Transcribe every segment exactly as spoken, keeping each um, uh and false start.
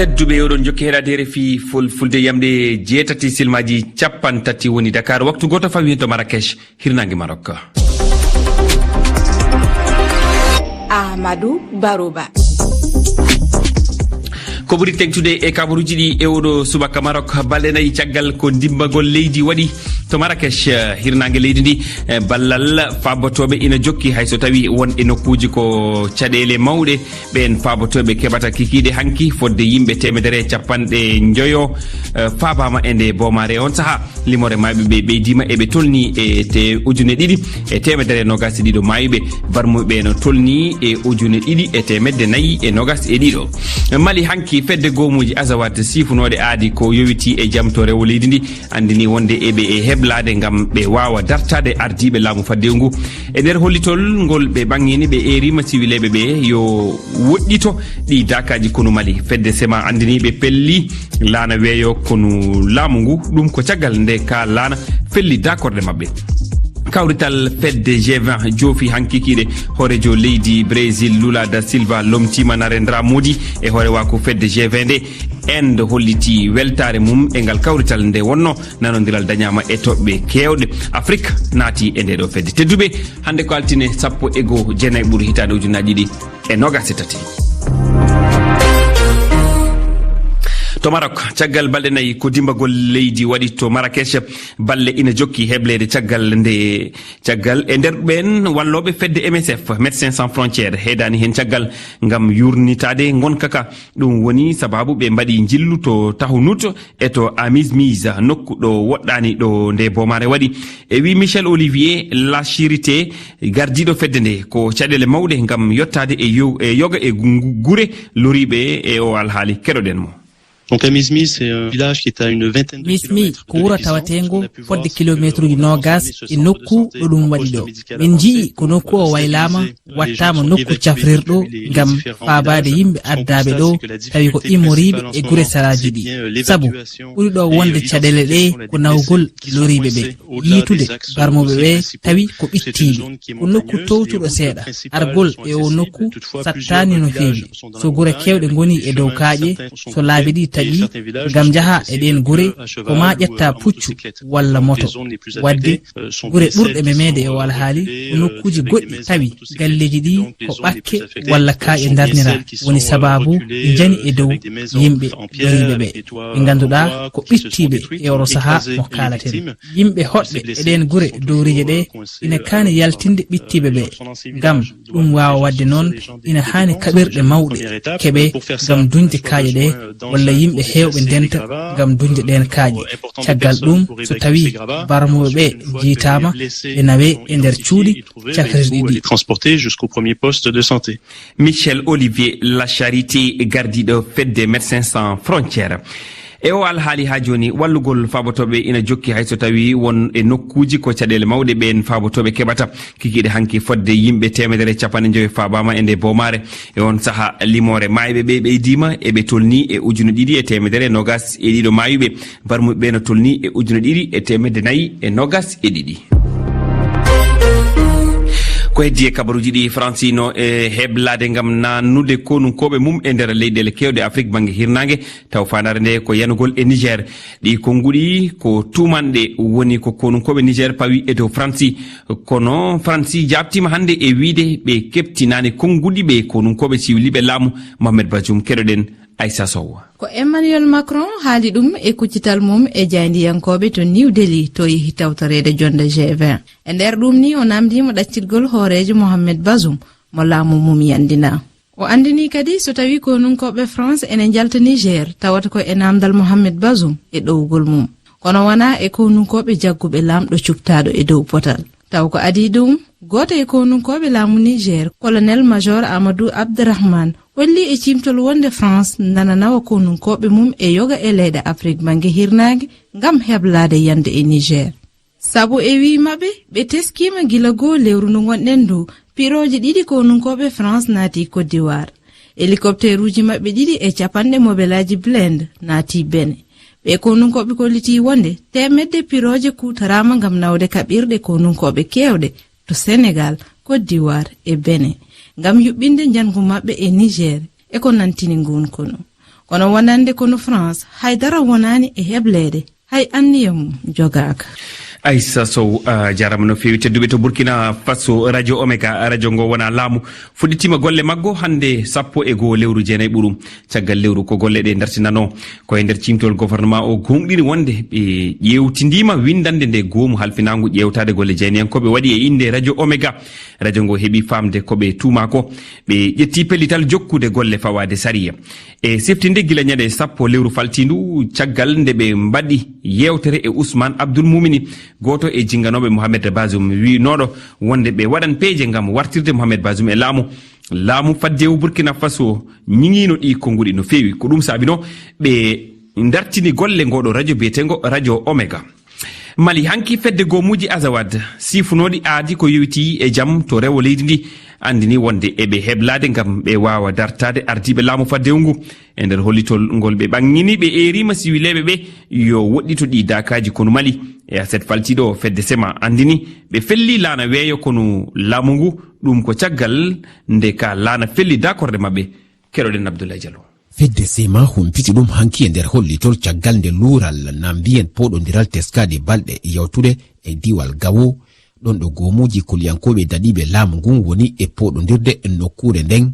Tedduɓe, oɗon jokki heɗaade R F I Fulfulde, yamde jeetati silmaaji capanɗe tati woni Dakar, waktu gooto fawi heen to Marrakech, hirnaange Maroc. Amadou Baroba. Ko ɓuri teŋtude e kabaruuji ɗi e oɗo subaka: Maroc, balɗe nayi caggal ko dimmbagol leydi waɗi to Marrakech, eh, hirnaange leydi ndi, eh, ballal faabotooɓe ina jokki, hay so tawi won e nokkuuji ko caɗeele mawɗe ɓeen faabotooɓe keɓata kikiiɗe hanki, fodde yimɓe teemedere e capanɗe njoyo, eh, faabaama e nde boomaare. E on sahaa, limoore maayɓe ɓe ɓeydiima, eɓe tolni e te ujune ɗiɗi e teemedere e noogaas e ɗiɗo maayɓe, barmuɓe no tolni e ujune ɗiɗi e teemedde nayi e noogaas e ɗiɗo. Mali, hanki fedde goomuuji Azawad sifunooɗe aadi ko yowiti e jamto rewo leydi ndi anndini wonde eɓe e heblaade ngam ɓe waawa dartaade ardiiɓe laamu faddewu ngu. E nder hollitol ngol ɓe ɓaŋŋini, ɓe eeriima siwileeɓe ɓe yo woɗɗito ɗi daakaaji konu Mali. Fedde sema anndini ɓe pelli laana weeyo konu laamu ngu, ɗum ko caggal nde ka laana felli daakorɗe maɓɓe. Kawrital fedde G vingt joofi hankikiiɗe. Hooreejo leydi Brésil Lula da Silva lomtiima Narendra Modi e hoorewaaku fedde G vingt nde. Inde holliti weltaare mum e ngal kawrital nde wonno nanondiral dañaama e toɓɓe keewɗe. Afrik naati e nde ɗo fedde. Tedduɓe, hannde ko altine sappo e goo, jeenayi ɓuru hitaande ujunaaji ɗiɗi e noogaas e tati. To Maroc, caggal balɗe nayi ko dimbagol leydi waɗi to Marrakech, balle ina jokki hebleede caggal nde, caggal e nder ɓeen wallooɓe fedde M S F, Médecins Sans Frontières, heedaani heen caggal ngam yuurnitaade ngonka ka. Ɗum woni sabaabu ɓe mbaɗi njillu to Tahounouth e to Amizmiz, nokku ɗo woɗɗaani ɗo nde boomaare waɗi. E wi Michel Olivier Lachirité, gardiiɗo fedde nde, ko caɗeele mawɗe ngam yottaade e yo-, e yoga e gu-, gure loriiɓe e o alhaali. Keɗoɗen mo. Donc, à Mizmiz, c'est un village qui est à une vingtaine de Mismi kilomètres ko de wuro Lévisante. Tawateengo On a pu fodde voir, kilomeetruuji euh, noogas e nokku ɗo ɗum waɗi ɗo. Min njii ko nokku o waylaama, wattaama nokku cafrirɗo ngam faabaade yimɓe ardaaɓe ɗo, tawi ko immoriiɓe e gure saraaji ɗi. Sabu ɓuri ɗo wonde caɗeele ɗe ko nawgol loriiɓe ɓe, yiitude barmuɓe ɓe tawi ko ɓittiiɓe. Ko nokku towtuɗo seeɗa, argol e o nokku sattaani no feewi. So gure keewɗe ngoni e dow kaaƴe, so laabi ɗi taƴi, ngam njaha e ɗeen gure, ko maa ƴetta puccu walla moto. Waɗde gure ɓurɗe memeede e o alhaali ko nokkuuji goɗɗi tawi galleeji ɗi ko ɓakke walla kaaƴe ndarnira, woni sabaabu ɗi njani e dow yimɓe loriiɓe ɓe. Ɓe ngannduɗaa ko ɓittiiɓe e oɗo sahaa mo kaalaten. Yimɓe hoɗɓe e ɗeen gure dowriije ɗe ina kaani yaltinde ɓittiiɓe ɓe. Ngam ɗum waawa waɗde noon, ina haani kaɓirɗe mawɗe keɓe ngam duñde kaaƴe ɗe, walla yimɓe heewɓe ndenta ngam duñde ɗeen kaaƴe. Caggal ɗum, so tawii barmuɓe ɓe njiytaama, ɓe nawe e nder cuuɗi cafrirɗi ɗi. Transporté jusqu'au premier poste de santé. Michel Olivier Lacharité, gardiiɗo fedde Médecins Sans Frontières. E o alhaali haa jooni, wallugol faabotooɓe ina jokki, hay so tawii won e nokkuuji ko caɗeele mawɗe ɓeen faabotooɓe keɓata. Kikiiɗe hanki fodde yimɓe teemedere e capanɗe njoyo faabaama e nde boomaare. E on sahaa, limoore maayɓe ɓe ɓeydiima, eɓe tolni e ujune ɗiɗi e teemedere e noogas e ɗiɗo maayuɓe. Barmuɓe ɓe no tolni e ujune ɗiɗi e teemedde nayi e noogas e ɗiɗi. Ko heddi e kabaruuji ɗi, Faransi no e heblaade ngam naannude konunkooɓe mum e nder leyɗeele keewɗe Afrik bannge hirnaange, taw faandaare nde ko yanugol e Niger. Ɗi konnguɗi ko tuumanɗe, woni ko konunkooɓe Niger pawi e dow Faransi. Kono Faransi jaabtiima hannde e wiyde ɓe keɓtinaani konnguɗi ɓe konunkooɓe siwliiɓe laamu. Mohamed Bazoum, keɗoɗen Aissa Sow. Ko Emmanuel Macron haali ɗum e kuccital mum e jaayndiyankooɓe to New Delhi to yehi tawtoreede jonnde G vingt. E nder ɗum ni o naamndiima ɗaccitgol hooreejo Mohamed Bazoum mo laamu mum yanndinaa. O anndinii kadi so tawii konunkooɓe France ene njalta Niger, tawata ko e naamndal Mohamed Bazoum e ɗowgol mum. Kono wonaa e konunkooɓe jagguɓe laamɗo cuɓtaaɗo e dow potal. Taw ko adii ɗum, gooto e konunkooɓe laamu Niger, Colonel Major Amadou Abderrahmane, holli e ciimtol wonde France nana nawa konunkooɓe mum e yoga e leyɗe Afrik bannge hirnaange ngam heblaade yande e Niger. Sabu e wii maɓɓe, ɓe teskiima gila goo lewru ndu ngonɗen ndu, pirooje ɗiɗi konunkooɓe France naati Côte d'Ivoire. Helikopteeruuji maɓɓe ɗiɗi e capanɗe mobelaaji blende naati Benin. Ɓee konunkooɓe kollitii wonde teemedde pirooje kuutoraama ngam nawde kaɓirɗe konunkooɓe keewɗe to Senegal, Côte d'Ivoire e Benin, ngam yuɓɓinde njanngu maɓɓe e Niger e ko nantini nguun konu. Kono wonande kono France, haydara wonaani e hebleede, hay anniya mum jogaaka. Aissa Sow, a jarama no feewi. Tedduɓe to Burkina Faso, Radio Omega, radio ngo wona laamu, fuɗɗitima golle maggo hannde sappo e goo lewru jeenayi ɓurum. Caggal lewru ko golle ɗe dartinano. Ko e nder cimtol gouvernement o gonɗini wonde ɓe ƴeewtindima windande nde goomu halfinangu ƴeewtade golle jayniyankoɓe waɗi e innde Radio Omega. Radio ngo heɓi famde ko ɓe tuuma ko. Ɓe ƴetti pellital jokkude golle fawaade sariya. E siftinde gila ñande sappo lewru faltindu, caggal nde ɓe mbaɗi yewtere e Ousmane Abdoul Moumini, gooto e jinnganoɓe Mohamed Bazoum, wiynooɗo wonde ɓe waɗan peeje ngam wartirde Mohamed Bazoum e laamu. Laamu faddewu Burkina Faso ñiŋino ɗi konnguɗi no feewi. Ko ɗum saabino ɓe dartini golle ngoɗo radio biyetengo Radio Omega. Mali, hanki fedde goomuuji Azawad, sifunooɗi aadi ko yowitii e jam to rewo leydi ndi, anndini wonde eɓe heblaade ngam ɓe waawa dartaade ardiiɓe laamu faddewu ngu. E nder hollitol ngol ɓe ɓaŋŋini, ɓe eeriima siwileeɓe ɓe yo woɗɗito ɗi daakaaji konu Mali. E aset faltiiɗo o, fedde sema anndini ɓe felli laana weeyo konu laamu ngu, ɗum ko caggal nde ka laana felli daakorde maɓɓe. Keɗoɗen Abdoulaye Diallo. Fedde sema humpiti ɗum hanki e nder hollitol caggal nde luural na mbiyen poɗondiral teskaade balɗe yawtude e diwal Gawo, ɗon ɗo goomuuji kuliyankooɓe daɗiiɓe laamu ngun woni e poɗondirde nokkuure nden.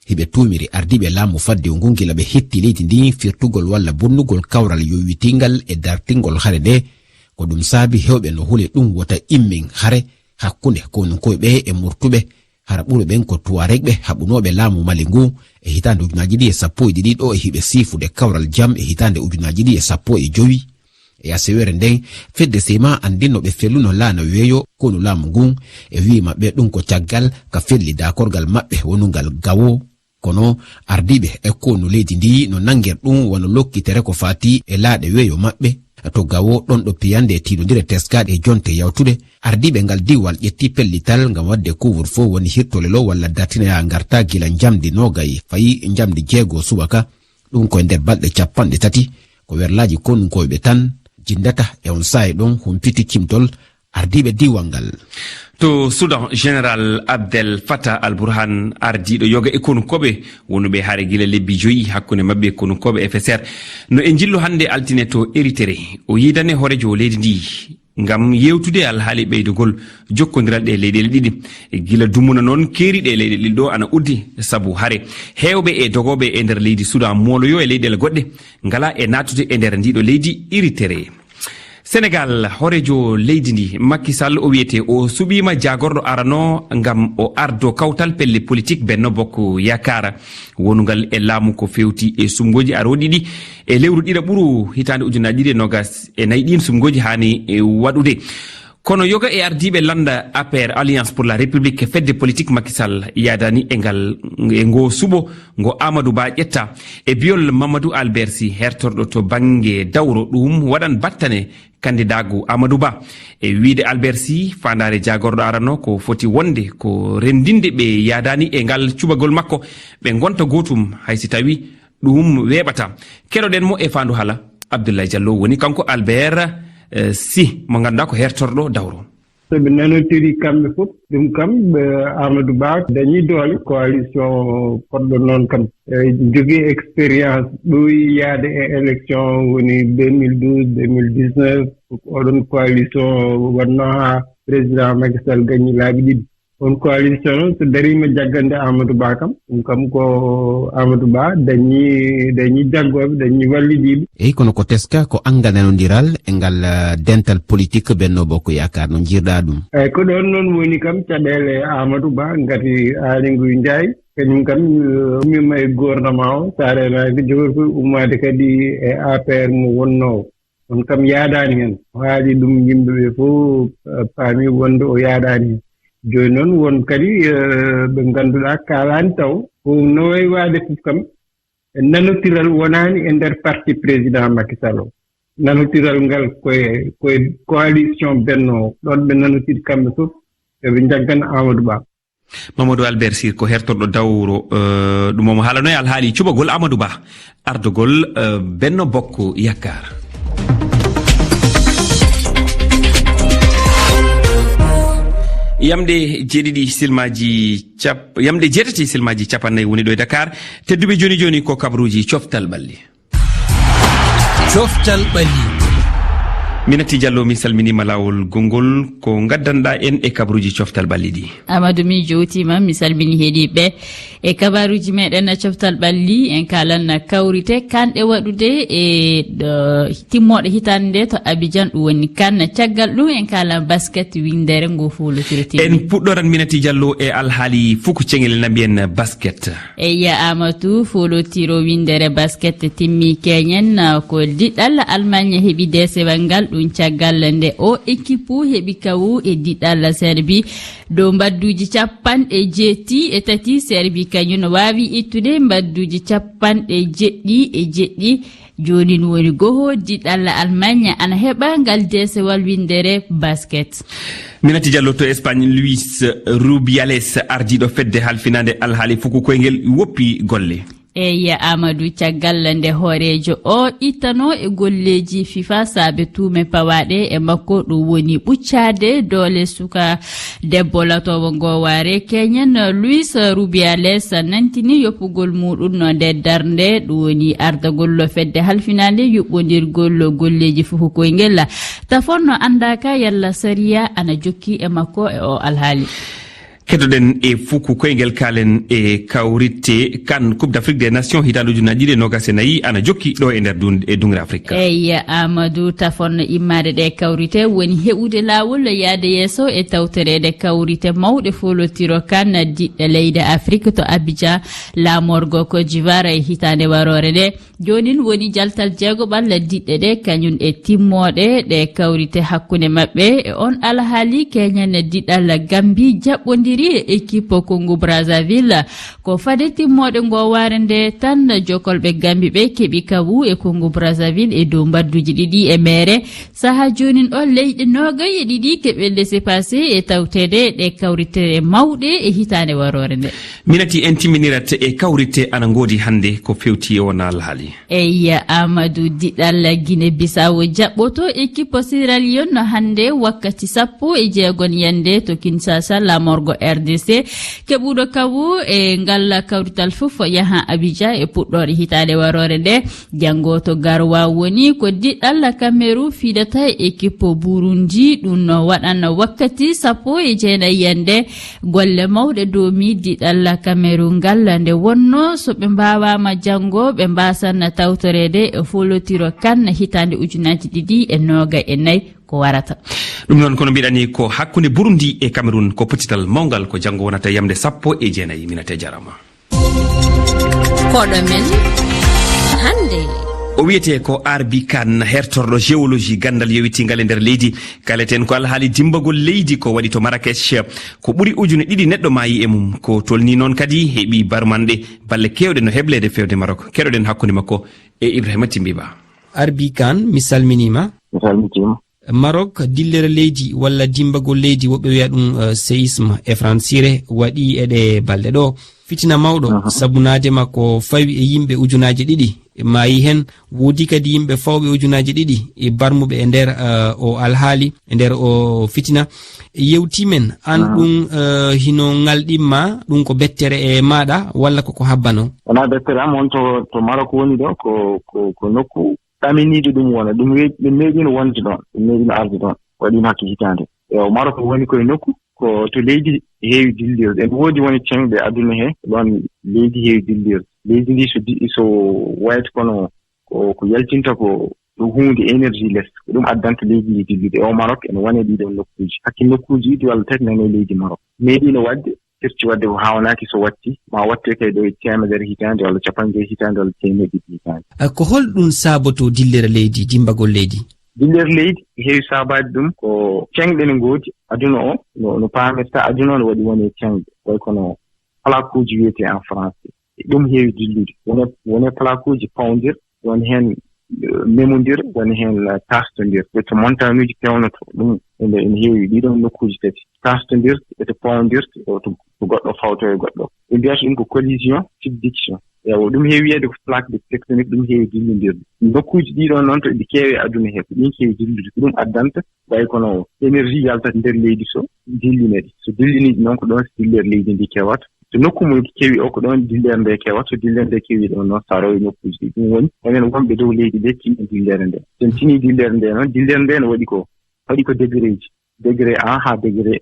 Hiɓe tuumiri ardiiɓe laamu faddewu ngun gila ɓe hetti leydi ndin firtugol walla bonnugol kawral yowitingal e dartingol hare nde. Ko ɗum saabi hewɓe no huli ɗum wota immin hare hakkunde konunkooɓe e murtuɓe. Hara ɓurɓe ɓen ko Tuareg ɓe haɓunooɓe laamu Mali ngu e hitaande ujunaaji ɗiɗi e sappo e ɗiɗi ɗo e hiɓe siifude kawral jam e hitaande ujunaaji ɗiɗi e sappo e jowi. E asewere nden, fedde sema anndinno ɓe felluno laana weeyo konu laamu ngun e wi'i maɓɓe ɗum ko caggal ka felli daakorgal maɓɓe wonungal Gawo. Kono ardiiɓe e konu leydi ndi no nangir ɗum wano lokkitere ko faati e laaɗe weeyo maɓɓe. To Gawo ɗon ɗo piyande e tiiɗondire teskaade e jonte yawtude, ardiiɓe ngal diiwal ƴetti pellital ngam waɗde couvre-feu woni hirtolelo walla dartinoya ngarta gila njamdi noogay fayi njamdi jeego subaka. Ɗum ko e nder balɗe capanɗe tati ko werlaaji konunkooɓe tan jinndata e on saa'i ɗon humpiti cimtol ardiiɓe diiwal ngal. To Sudan, Général Abdel Fattah al-Burhan, ardiiɗo yoga e konunkooɓe wonuɓe hare gila lebbi joyi hakkunde maɓɓe e konunkooɓe F S R, no e njillu hannde altine to Eritere. O yiidane hooreejo leydi ndi ngam yewtude alhaali ɓeydugol jokkondiral ɗe leyɗeele ɗiɗi. Gila dumuna noon keeri ɗe leyɗe ɗiɗi ɗo ana uddi sabu hare. Heewɓe e dogooɓe e nder leydi Sudan mooloyo e leyɗeele goɗɗe ngala e naatude e nder ndiɗo leydi Eritere. Senegal, hooreejo leydi ndi, Macky Sall, o wiyete o suɓiima jaagorɗo arano ngam o ardo kawtal pelle politik Benno Bokk Yaakaar. Wonungal e laamu ko fewti e sumgooji arooɗi ɗi e lewru ɗiɗaɓuru hitaande ujunaaji ɗiɗi e noogas e nayi ɗin sumgooji haani, e, waɗude. Kono yoga e ardiiɓe lannda A P R, Alliance pour la République, fedde politik Macky Sall, yaadani e ngal, e ngo suɓo ngo Amadou Ba ƴetta. E biyol Mamadou Albert Sy, hertorɗo to bannge dawro, ɗum waɗan battane kandidaagu Amadou Ba. E wiide Albert Sy, faandaare jaagorɗo arano ko foti wonde ko renndinde ɓe yaadani e ngal cuɓagol makko, ɓe ngonta gootum, hay si tawi ɗum weeɓata. Keɗoɗen mo e faandu haala. Abdoulaye Diallo woni kanko Albert, eh, Sy, mo ngannduɗaa ko hertorɗo dawro. So ɓe nanotiri kamɓe fof, ɗum kam, ɓe, Amadou Ba dañi doole. Coalition poɗɗo noon kam, e, jogii expérience, ɗoyi yaade e élection, woni deux mille douze, deux mille dix-neuf, ko oɗon coalition waɗno haa président Macky Sall gañi laabi ɗiɗi. On coalition noon, so dariima jaggande Amadou Ba kam, ɗum kam ko Amadou Ba dañi, dañi jaggooɓe, dañi wallidiiɓe. Eyi, kono ko teska ko anngal nanondiral e ngal, eh, dental politik Benno Bokk Yaakaar, no njirɗaa ɗum? Eyi, ko ɗoon noon woni kam caɗeele Amadou Ba, ngati Aly Ngouille Ndiaye, kañum kam, eh, ummiima e gouvernement o, so a reenaaki jogori fof ummaade kadi e A P R mo wonnoo o. On kam yaadaani heen. O haali ɗum yimɓe ɓe fof, eh, paami wonde o yaadaani heen. Jooni noon won kadi, eh, ɓe ngannduɗaa kaalaani taw. Ko no wayi waade fof kam, nanotiral wonaani e nder parti président Macky Sall o. Nanotiral ngal koye, koye coalition Benno o. Ɗoon ɓe nanotiri kamɓe fof, eɓe njaggana Amadou Ba. Mamadou Albert Sir ko hertorɗo dawro, eh, ɗum omo haalano e alhaali cuɓagol Amadou Ba, ardogol, eh, Benno Bokk Yaakaar. Yamde jeeɗiɗi silmaaji cap-, yamde jeetati silmaaji capannayyi woni ɗo e Dakar. Tedduɓe, jooni jooni ko kabaruuji coftal ɓalli. Coftal ɓalli. Minati Diallo, mi salminiima laawol gonngol. Ko ngaddanɗaa en e kabaruuji coftal ɓalli ɗi? Amadou, mi jowtiima, mi salmini heɗiiɓe. E kabaruuji meɗen coftal ɓalli, en kaalan kawrite kanɗe waɗude e, ɗo, timmooɗe hitaande nde to Abidjan, ɗum woni kan. Caggal ɗum, en kaalan basket winndere ngo foolotirotiiɗo. En puɗɗoran, Minati Diallo, e alhaali fuku ceŋel na mbiyen basket. Eya, Amadou, foolotiro winndere basket timmi keñen, ko diɗɗal Almaañ heɓi deesewal ngal, ɗum caggal nde o ekipu heɓi kawu e diɗɗal Serbi. Dow mbaɗduuji capanɗe jeeɗiɗi e tati, Serbi kañum waawi ittude mbaɗduuji capanɗe jeeɗiɗi e jeeɗiɗi. Jooni no woni goho diɗɗal Almaañ ana heɓa ngal deesewal winndere basket. Minati Diallo, to Espagne, Luis Rubiales, ardiiɗo fedde halfinaande alhaali fuku koyngel, woppi golle. Eyi, Amadou, caggal nde hooreejo o ittano e golleeji fifa saabe tuume pawaaɗe e makko, ɗum woni ɓuccaade doole suka debbo latoowo ngoowaare keñen, Luis Rubiales, nantini yoppugol muɗum no nde darnde, ɗum woni ardagol fedde halfinaande yuɓɓondirgol golleeji fuku koyngel. Tafon no anndaaka yalla sariya ana jokki e makko e o alhaali. Keddoɗen e fuku koyngel, kaalen e kawritte kan Coupe d'Afrique des Nations hitaande ujunaaji ɗiɗi e noogas e nayi ana jokki ɗo e nder dun-, e duŋre Afrik. Eyi, Amadou, tafon immaade ɗe kawrite woni heɓude laawol yaade yeeso e tawtoreede kawrite mawɗe foolotiro kan diɗɗe leyɗe Afrik to Abidjan, laamorgo Côte d'Ivoire e hitaande waroore nde. Joonin woni jaltal jeegoɓal diɗɗe ɗe, kañum e timmooɗe ɗe kawrite hakkunde maɓɓe. E on alhaali, keñan diɗal Gambi jaɓɓondiri e ekipo Congo Brazzaville. Ko fade timmooɗe ngoowaare nde tan, jokolɓe Gambi ɓe keɓi kawu e Congo Brazzaville e dow mbaɗduuji ɗiɗi e meere. Saha joonin o, leyɗe noogay e ɗiɗi keɓe laissez-passer e tawteede ɗe kawrite mawɗe e hitaande waroore nde. Minati, en timminirat e kawrite ana ngoodi hannde ko fewti e on alhaali. Eyi, Amadou, diɗal Guinée Bissau jaɓɓoto ekipo Sierra Leone hannde wakkati sappo e jeegon yannde to Kinshasa, laamorgo R D C. Keɓuɗo kawu e ngal kawrital fof yaha Abidjan e puɗɗoore hitaande waroore nde. Janngo to Garoua woni ko diɗal Cameroun fiidata e ekipo Burundi. Ɗum no waɗan wakkati sappo e jeenayi yannde. Golle mawɗe doomi diɗal Cameroun ngal nde wonno so ɓe mbaawaama janngo, ɓe mbaasan tawtoreede e foolotiro kan hitaande ujunaaji ɗiɗi e nooga e nayi ko warata. Ɗum noon, kono mbiɗani ko hakkunde Burundi e Cameroun, ko pottital mawngal, ko janngo wonata yamde sappo e jeenayi. Minate jarama. Koɗo men hannde. O wiyetee ko Arbi Kan, hertorɗo géologie, ganndal yowitiingal e nder leydi. Kaleten ko alhaali dimbagol leydi ko waɗi to Marrakech. Ko ɓuri ujune ɗiɗi neɗɗo maayi e mum. Ko tolni noon kadi heɓi barmanɗe. Balle keewɗe no hebleede fewde Maroc. Keɗoɗen hakkunde makko e Ibrahima Timbi Ba. Arbi Kan, mi salminiima. Mi salmitiima. Maroc, dillere leydi walla dimbagol leydi, woɓɓe wiya ɗum, eh, séisme e fransire, waɗi e ɗe balɗe ɗo. Fitina mawɗo, aha, sabu naade makko fawi e yimɓe ujunaaji ɗiɗi. Maayi heen, woodi kadi yimɓe fawɓe ujunaaji ɗiɗi e barmuɓe e nder, eh, o alhaali, e nder o fitina. Yewti men, an, aha, ɗum, eh, hino ŋalɗimma, ɗum ko bettere e maaɗa, walla koko habbanoo? Wonaa bettere am, on to, to Maroc woni ɗo, ko, ko, ko nokku ɗaminiiɗo ɗum wona. Ɗum we-, ɗum meeɗino wonde ɗoon, ɗum meeɗino arde ɗoon, waɗiino hakke hitaande. Ewa, Maroc woni koye nokku, ko to leydi heewi dillirde. Ene woodi woni ceŋɗe aduna he, ɗoon leydi heewi dillirde. Leydi ndi so di-, so wayata kono ko, ko yaltinta ko ɗo huunde énergie les, ko ɗum addanta leydi ndi dillude. Ewa, Maroc ene wone ɗiɗon nokkuuji. Hakke nokkuuji ɗiɗi walla tati nani e leydi Maroc. Meeɗino waɗde, firti waɗde ko haawnaaki so watti, ma watte kay ɗo e teemedere hitaande, walla capanɗe joy hitaande, walla teemedde ɗiɗi hitaande. A, ko holɗum saabotoo dillere leydi, dimbagol leydi? Dillere leydi, heewi saabaade ɗum ko ceŋɗe ne ngoodi. Aduna o, no, no paamirta, aduna o no waɗi woni e ceŋɗe, way kono plaqueuji wiyetee en français. E ɗum heewi dillude. Woni, woni plaqueuji pawndir, woni heen, eh, memondir, woni heen, eh, taastondir. Ɓe to montagne uji peewnoto, ɗum ene, ene heewi ɗiɗon nokkuuji tati. Taastondirte, e to pawndirte, e to, to goɗɗo fawto e goɗɗo. Ɓe mbiyata ɗum ko collision, subduction. Ewa, ɗum heewi wiyede ko plaque de tectonique, ɗum heewi dillindirde. Nokkuuji ɗiɗo noon to ɗi keewi aduna he, ko ɗin keewi dillude. Ko ɗum addanta, way kono énergie yaltata nder leydi so dillina ɗi. So dillini ɗi noon, ko ɗoon so dillere leydi ndi kewata. So nokku mum kewi o, ko ɗoon dillere nde kewata. So dillere nde kewi ɗoon noon, sarowi nokkuuji ɗi. Ɗum woni, enen wonɓe dow leydi ɓe tinni dillere nde. So en tinni dillere nde noon, dillere nde no waɗi ko, waɗi ko degré ji. Degré un haa degré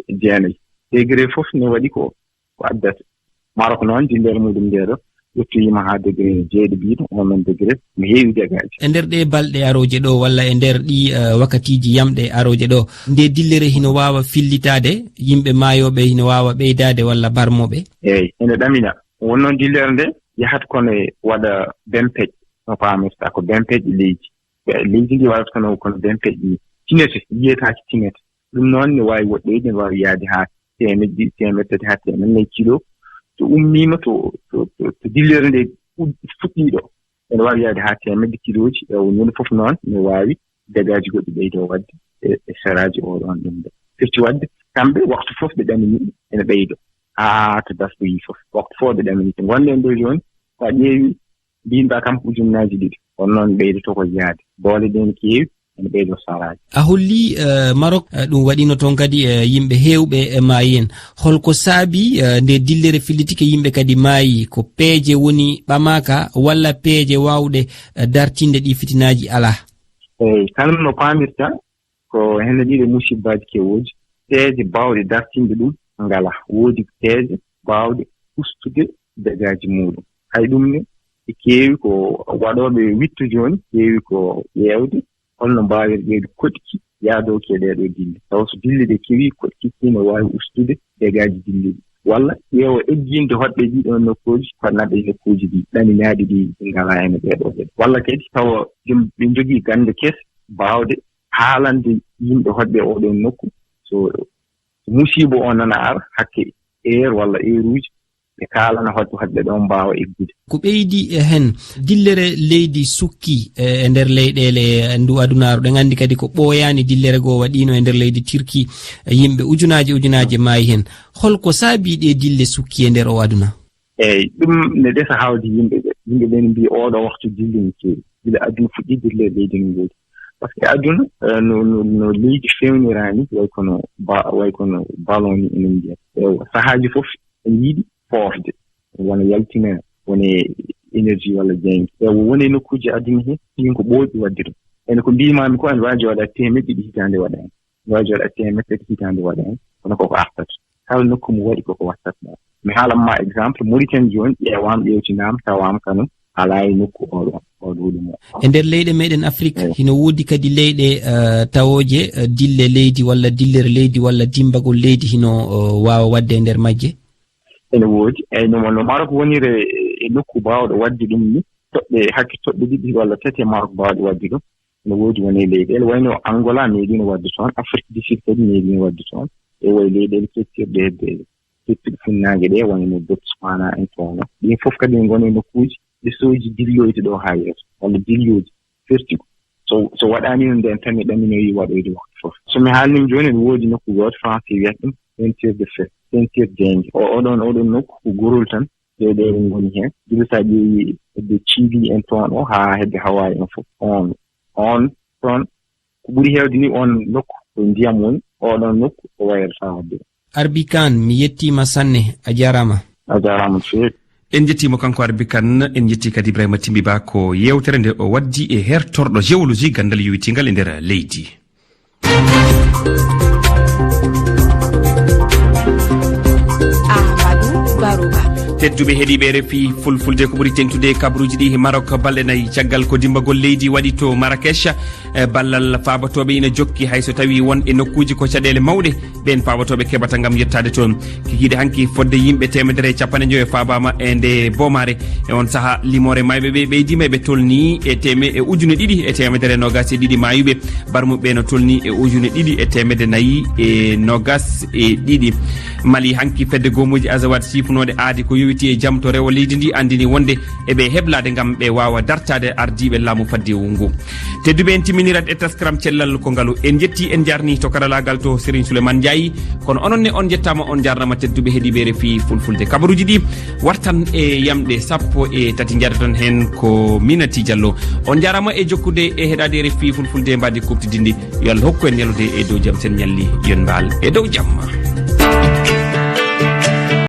jeenayi. Degré fof ne waɗi ko, ko addata. Maroc noon, dillere muɗum nde ɗo, ƴettoyima haa degré jeeɗiɗiɗo, on noon degré, mi heewi dégâts ji. E nder ɗe balɗe arooje ɗo, walla e nder ɗi, eh, wakkatiiji yamɗe arooje ɗo, nde dillere hino waawa fillitaade, yimɓe maayooɓe hino waawa ɓeydaade walla barmooɓe? Eey, ene ɗamina. Won noon dillere nde yahat kono e waɗa bempeƴ, no paamirta ko bempeƴ leydi. Leydi ndi waɗata kono, kono bempeƴ ni. Tinete, yiyetaake tinete. Ɗum noon ne waawi woɗɗoyde, ne waawi yahde haa teemedde ɗiɗi, teemedde tati, haa teemedde nayi kilo. So ummiima to, to, to, to dillere nde fuɗ-, fuɗɗii ɗo, ene waawi yahde haa teemedde kilooji. E o ñande fof noon ne waawi dégâts ji goɗɗi ɓeydoo waɗde e, e seraaji o ɗoon ɗum ɗo. Firti waɗde kamɓe waktu fof ɓe ɗamini ene ɓeydoo haa to dartoyii fof. Waktu fof ɓe ɗamini. So ngonɗen ɗo jooni, so a ƴeewi, mbinɗaa kam ko ujunnaaji ɗiɗi. Kono noon ɓeydoto ko yahde. Boole ɗe ne keewi, ene ɓeydo saraaji. A holli, eh, Maroc, eh, ɗum waɗino toon kadi, eh, yimɓe heewɓe e maayi en. Holko saabi, eh, nde dillere fillitike yimɓe kadi maayi? Ko peeje woni ɓamaaka walla peeje waawɗe, eh, dartinde ɗi fitinaaji alaa? Eey, kanum no paamirta, ko heen ɗiɗo musibbaaji kewooji. Peeje baawɗe dartinde ɗum ngalaa. Woodi peeje baawɗe ustude dégâts ji muɗum. Hay ɗum ne, e keewi ko waɗooɓe wiɗto jooni, keewi ko ƴeewde holno mbaawir ƴeewde koɗki yaadooki e ɗee ɗoo dille. Tawa so dille ɗe kewi, koɗki kii ne waawi ustude dégâts ji dille ɗi. Walla ƴeewa egginde hoɗɓe ɗii ɗoo nokkuuji, hoɗnaɓe e nokkuuji ɗi ɗaminaaɗi ɗi ngalaa heen e ɗee ɗoo geɗe. Walla kadi tawa ɗum ɓe njogii gannde kese baawde haalande yimɓe hoɗɓe oo ɗoo nokku, so musiiba o nana ara, hakke heure walla heure uji, ɓe kaalana hoɗɓe, hoɗɓe ɗoon mbaawa eggude. Ko ɓeydi e heen, dillere leydi sukki e, e nder leyɗeele e ndu adunaaru. Ɗen anndi kadi ko ɓooyaani dillere goo waɗiino e nder leydi Turquie, e yimɓe ujunaaje ujunaaje maayi heen. Holko saabii ɗee dille sukki e nder o aduna? Eey, ɗum ne desa hawde yimɓe ɓe. Yimɓe ɓe ne mbiyi, "Ooɗoo waktu dille ne keewi." Gila aduna fuɗɗi, dille leydi ne ngoodi. Par ce que aduna, eh, no, no, no leydi fewniraani, way kono ba-, way kono ballon ni enen mbiyata. Ewa, sahaaji fof ene yiɗi foofde, wona yaltina, wona e énergie walla jeynge. Ewa, wona e nokkuuji aduna he, ɗin ko ɓooyɗi waɗde ɗum. Ene ko mbiymaami ko, ene waawi jooɗaade teemedde ɗiɗi hitaande waɗaani. Waawi jooɗaade teemedde tati hitaande waɗaani, kono koko artata. Kala nokku mo waɗi koko wattata ɗum. Mi haalan ma exemple, Mauritanie jooni ƴeewaama, ƴeewtinaama, tawaama kano alaa e nokku oɗo, oɗo ɗum o. E nder leyɗe meɗen Afrik, eey, hino woodi kadi leyɗe, eh, tawooje, eh, dille leydi walla dillere leydi walla dimbagol leydi hino, eh, waawa waɗde e nder majje? Ene woodi. Eey, no, no Maroc woniri e, e nokku baawɗo waɗde ɗum ni, toɓɓe, hakke toɓɓe ɗiɗi walla tati e Maroc baawɗe waɗde ɗum. No woodi woni e leyɗeele wayno Angola meeɗino waɗde toon, Afrique du Sud kadi meeɗino waɗde toon. E wayi leyɗeele kettirɗe hedde, kettirɗe funnaange ɗe, wayno Botswana en toon. Ɗin fof kadi ne ngoni e nokkuuji ɓesooji dilloyde ɗo haa yeeso, walla dillooji ferti ko. So, so waɗaani noon, nden tan mi ɗaminoyi waɗoyde waktu fof. So mi haalnii jooni, ne woodi nokku gooto, français wiyata ɗum ceinture de feu, ceinture jeynge. O, oɗon, oɗon nokku ko gorol tan, ɗe, ɗe ngoni heen. Gila so a ƴeewi hedde Chili en toon o, haa hedde Hawaii en fof. On, on toon, ko ɓuri heewde ni on nokku, ko ndiyam woni, oɗon nokku, ko wayrata waɗde. Arbi Kan, mi yettiima sanne, a jaaraama. A jaaraama no feewi. En njettiima kanko Arbi Kan, en njettii kadi Ibrahima Timbi Ba ko yeewtere nde o waddi e hertorɗo géologie, ganndal yowitiingal e nder leydi. Ahmadou Barouba. Tedduɓe heɗiiɓe R F I Fulfulde, ko ɓuri teŋtude e kabaruuji ɗi he Maroc, balɗe nayi caggal ko dimbagol leydi waɗi to Marrakech, e ballal faabatooɓe ina jokki, hay so tawii won e nokkuuji ko caɗeele mawɗe ɓeen faabatooɓe keɓata ngam yettaade toon. Kikiiɗe hanki fodde yimɓe teemedere e capanɗe njoyo faabaama e nde boomaare. E on sahaa, limoore maayɓe ɓe ɓeydiima, eɓe tolnii e teme-, e ujune ɗiɗi e teemedere noogas e ɗiɗi maayuɓe. Barmuɓe no tolnii e ujune ɗiɗi e teemedde nayi e noogas e ɗiɗi. Mali, hanki fedde goomuuji Azawad sifunooɗe aadi ko yowitii e jam to rewo leydi ndi anndini wonde eɓe heblaade ngam ɓe waawa dartaade ardiiɓe laamu faddewu ngu. Tedduɓe en, timmin Irat e taskaram cellal ko ngalu. En jetti, en jarni to karalaagal to Serigne Souleymane Ndiaye. Kono onon ne on jettama, on jarnama tedduɓe heɗiɓe R F I Fulfulde. Kabaruji ɗi wartan e yamɗe sappo e tati, jaratan hen ko Minati Diallo. On jarama e jokkude e heɗade R F I Fulfulde, mbadi kuftidindi. Yo Allah hokku en ñalude e dow jam, sen ñalli, yo en mbaal e dow jam.